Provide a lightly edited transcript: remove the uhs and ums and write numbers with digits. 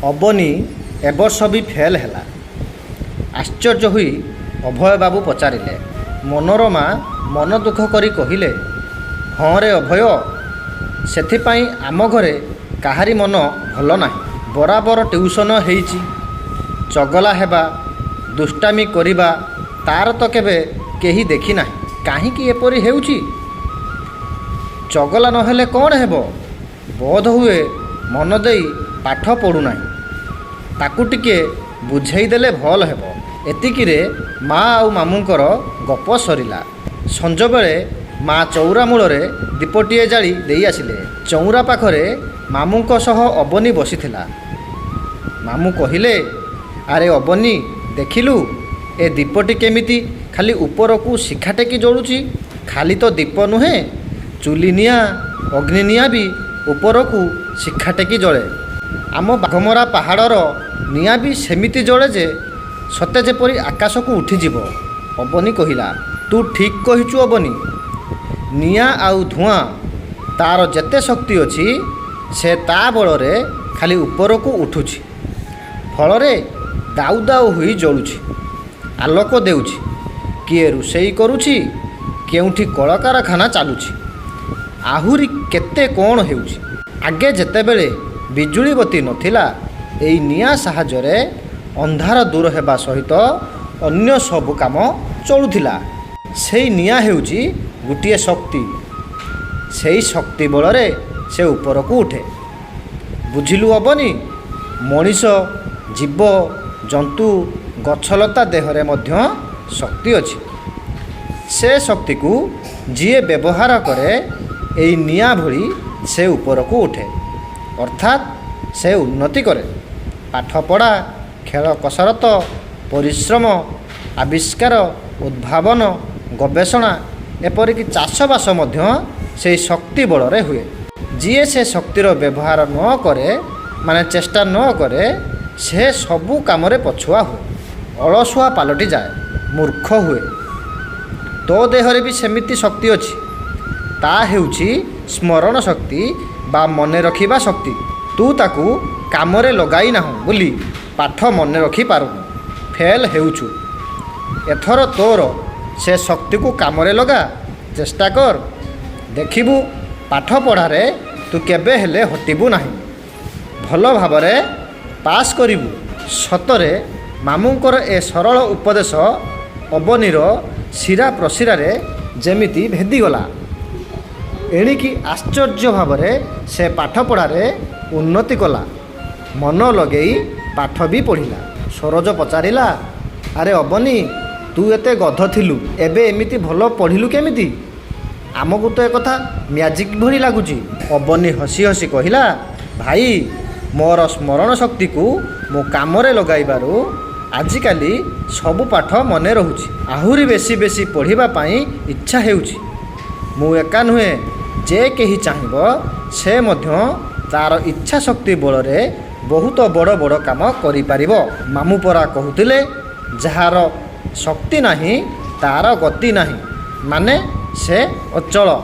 ଅବନୀ ଏବର୍ଷ ବି ଫେଲ୍ ହେଲା। ଆଶ୍ଚର୍ଯ୍ୟ ହୋଇ ଅଭୟବାବୁ ପଚାରିଲେ। ମନୋରମା ମନ ଦୁଃଖ କରି କହିଲେ, "ହଁ ରେ ଅଭୟ, ସେଥିପାଇଁ ଆମ ଘରେ କାହାରି ମନ ଭଲ ନାହିଁ। ବରାବର ଟିଉସନ ହେଇଚି। ଚଗଲା ହେବା, ଦୁଷ୍ଟାମି କରିବା ତା'ର ତ କେବେ କେହି ଦେଖିନାହିଁ। କାହିଁକି ଏପରି ହେଉଛି? ଚଗଲା ନ ହେଲେ କ'ଣ ହେବ? ବୋଧହୁଏ ମନଦେଇ ପାଠ ପଢ଼ୁନାହିଁ। ତାକୁ ଟିକିଏ ବୁଝେଇଦେଲେ ଭଲ ହେବ।" ଏତିକିରେ ମା ଆଉ ମାମୁଁଙ୍କର ଗପ ସରିଲା। ସଞ୍ଜବେଳେ ମା ଚଉରା ମୂଳରେ ଦୀପଟିଏ ଜାଳି ଦେଇଆସିଲେ। ଚଉରା ପାଖରେ ମାମୁଁଙ୍କ ସହ ଅବନୀ ବସିଥିଲା। ମାମୁଁ କହିଲେ, "ଆରେ ଅବନୀ, ଦେଖିଲୁ, ଏ ଦୀପଟି କେମିତି ଖାଲି ଉପରକୁ ଶିଖା ଟେକି ଜଳୁଛି। ଖାଲି ତ ଦୀପ ନୁହେଁ, ଚୁଲି ନିଆଁ, ଅଗ୍ନି ନିଆଁ ବି ଉପରକୁ ଶିଖା ଟେକି ଜଳେ। ଆମ ବାଘମରା ପାହାଡ଼ର ନିଆଁ ବି ସେମିତି ଜଳେ ଯେ ସତେ ଯେପରି ଆକାଶକୁ ଉଠିଯିବ।" ଅବନୀ କହିଲା, "ତୁ ଠିକ୍ କହିଛୁ ଅବନୀ। ନିଆଁ ଆଉ ଧୂଆଁ, ତା'ର ଯେତେ ଶକ୍ତି ଅଛି, ସେ ତା' ବଳରେ ଖାଲି ଉପରକୁ ଉଠୁଛି। ଫଳରେ ଦାଉ ଦାଉ ହୋଇ ଜଳୁଛି, ଆଲୋକ ଦେଉଛି। କିଏ ରୋଷେଇ କରୁଛି, କେଉଁଠି କଳକାରଖାନା ଚାଲୁଛି, ଆହୁରି କେତେ କ'ଣ ହେଉଛି। ଆଗେ ଯେତେବେଳେ ବିଜୁଳିବତୀ ନଥିଲା, ଏଇ ନିଆଁ ସାହାଯ୍ୟରେ ଅନ୍ଧାର ଦୂର ହେବା ସହିତ ଅନ୍ୟ ସବୁ କାମ ଚଳୁଥିଲା। ସେଇ ନିଆଁ ହେଉଛି ଗୋଟିଏ ଶକ୍ତି। ସେଇ ଶକ୍ତି ବଳରେ ସେ ଉପରକୁ ଉଠେ। ବୁଝିଲୁ ଅବନୀ, ମଣିଷ, ଜୀବ, ଜନ୍ତୁ, ଗଛଲତା ଦେହରେ ମଧ୍ୟ ଶକ୍ତି ଅଛି। ସେ ଶକ୍ତିକୁ ଯିଏ ବ୍ୟବହାର କରେ, ଏଇ ନିଆଁ ଭଳି ସେ ଉପରକୁ ଉଠେ, ଅର୍ଥାତ୍ ସେ ଉନ୍ନତି କରେ। ପାଠପଢ଼ା, ଖେଳ କସରତ, ପରିଶ୍ରମ, ଆବିଷ୍କାର, ଉଦ୍ଭାବନ, ଗବେଷଣା, ଏପରିକି ଚାଷବାସ ମଧ୍ୟ ସେଇ ଶକ୍ତି ବଳରେ ହୁଏ। ଯିଏ ସେ ଶକ୍ତିର ବ୍ୟବହାର ନ କରେ, ମାନେ ଚେଷ୍ଟା ନ କରେ, ସେ ସବୁ କାମରେ ପଛୁଆ ହୁଏ, ଅଳସୁଆ ପାଲଟି ଯାଏ, ମୂର୍ଖ ହୁଏ। ତୋ ଦେହରେ ବି ସେମିତି ଶକ୍ତି ଅଛି। ତା ହେଉଛି ସ୍ମରଣ ଶକ୍ତି ବା ମନେ ରଖିବା ଶକ୍ତି। ତୁ ତାକୁ କାମରେ ଲଗାଇ ନାହୁଁ ବୋଲି ପାଠ ମନେ ରଖିପାରୁନୁ, ଫେଲ୍ ହେଉଛୁ। ଏଥର ତୋର ସେ ଶକ୍ତିକୁ କାମରେ ଲଗା, ଚେଷ୍ଟା କର। ଦେଖିବୁ, ପାଠ ପଢ଼ାରେ ତୁ କେବେ ହେଲେ ହଟିବୁ ନାହିଁ, ଭଲ ଭାବରେ ପାସ୍ କରିବୁ।" ସତରେ ମାମୁଁଙ୍କର ଏ ସରଳ ଉପଦେଶ ଅବନୀର ଶିରା ପ୍ରଶିରାରେ ଯେମିତି ଭେଦିଗଲା। ଏଣିକି ଆଶ୍ଚର୍ଯ୍ୟ ଭାବରେ ସେ ପାଠପଢ଼ାରେ ଉନ୍ନତି କଲା, ମନ ଲଗେଇ ପାଠ ବି ପଢ଼ିଲା। ସରୋଜ ପଚାରିଲା, "ଆରେ ଅବନୀ, ତୁ ଏତେ ଗଧ ଥିଲୁ, ଏବେ ଏମିତି ଭଲ ପଢ଼ିଲୁ କେମିତି? ଆମକୁ ତ ଏକଥା ମ୍ୟାଜିକ୍ ଭଳି ଲାଗୁଛି।" ଅବନୀ ହସି ହସି କହିଲା, "ଭାଇ, ମୋର ସ୍ମରଣ ଶକ୍ତିକୁ ମୁଁ କାମରେ ଲଗାଇବାରୁ ଆଜିକାଲି ସବୁ ପାଠ ମନେ ରହୁଛି। ଆହୁରି ବେଶୀ ବେଶୀ ପଢ଼ିବା ପାଇଁ ଇଚ୍ଛା ହେଉଛି। ମୁଁ ଏକା ନୁହେଁ, ଯେ କେହି ଚାହିଁବ ସେ ମଧ୍ୟ ତା'ର ଇଚ୍ଛା ଶକ୍ତି ବଳରେ ବହୁତ ବଡ଼ ବଡ଼ କାମ କରିପାରିବ। ମାମୁଁ ପରା କହୁଥିଲେ, ଯାହାର ଶକ୍ତି ନାହିଁ ତା'ର ଗତି ନାହିଁ, ମାନେ ସେ ଅଚଳ।